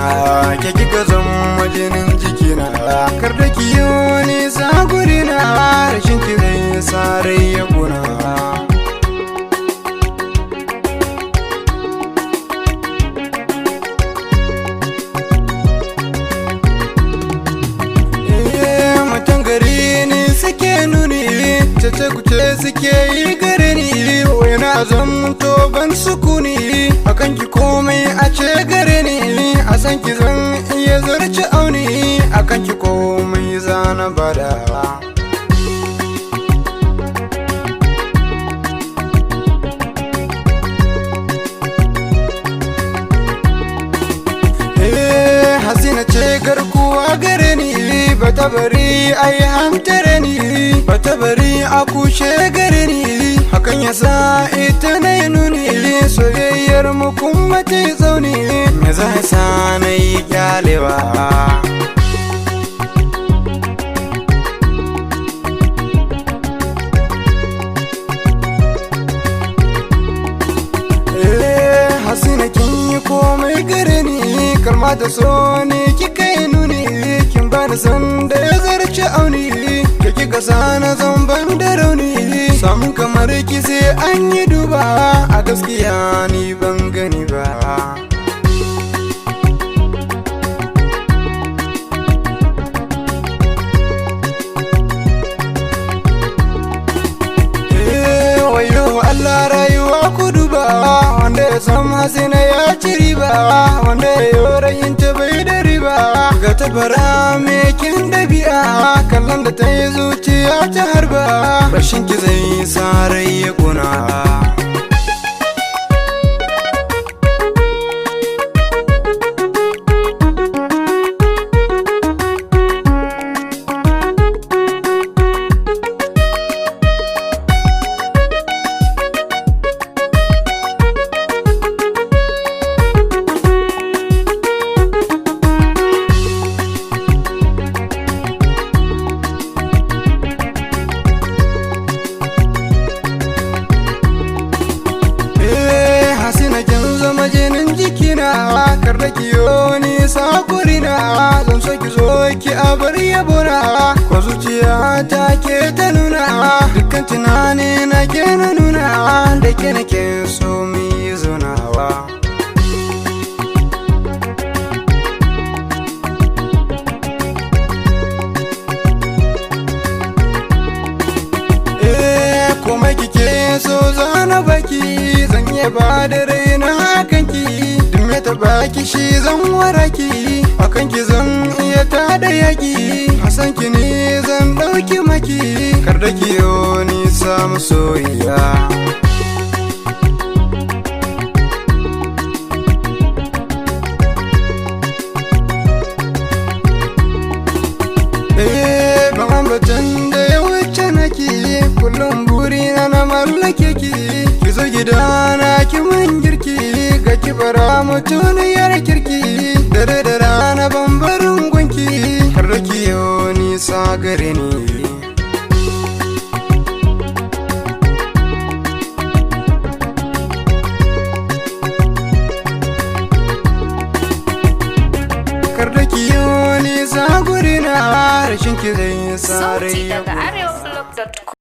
sona, ke kika zama jinin jikina. Kar da ki yi nisa gurina, rashin ki zai sa rai ya kuna. Mutan gari ne suke nuni, cece kuce suke yi gare ni. Wai na zamto ban sukuni, akan ki komai a ce gare ni. A san ki zan iya zarce auni, akan ki komai zana bada. Hasina ce garkuwa gare ni, bata bari a yi hantare ni, bata bari a kushe gare ni. Hakan ya sa ita na yi nuni, soyayyar mu kuma ta yi tsauni. Me za sa na yi kyalewa? Hasina, kin yi komai gare ni, kalma da so ne kika yi nuni. Kin bani san da ya zarce auni, ke kika sana zan ban da rauni. Samun kamar ki sai an yi duba, a gaskiya ni ban gani ba. Wayo Allah, rayuwa ku duba, wanda ya san Hasina ya ci riba, wanda ya yi rayin ta bai da riba. Ga tabara mai kin dabi'a, kallon da ta yi zuciya ta harba. Rashin ki zai sa rai ya kuna. Hasina, kin zama jinin jikina, kar da ki yo nisa gurina. Zan so ki zo ki a bar yabona, ko zuciya ta ke ta nuna. Dukkan tunani na ke na nuna, da ke nake so mu yi zaunawa. Komai kike so zana baki, zan iya ba da raina hakan ki. Duk me ta baki shi zan waraki, akan ki zan iya tada yaki. Hasan ki ne zan dauki maki, kar da ki yo nisa masoyiya. Ban ambatan da ya wuce naki, kullum burina na mallake ki. Ki zo gidana ki mun girki, ga ki bara mutuniyar kirki. Dare da rana ban barin gunki, kar da ki yo nisa gare ni. Kar da ki yo nisa gurina, rashin ki zai sa rai Sauti ya daga arewablog.com.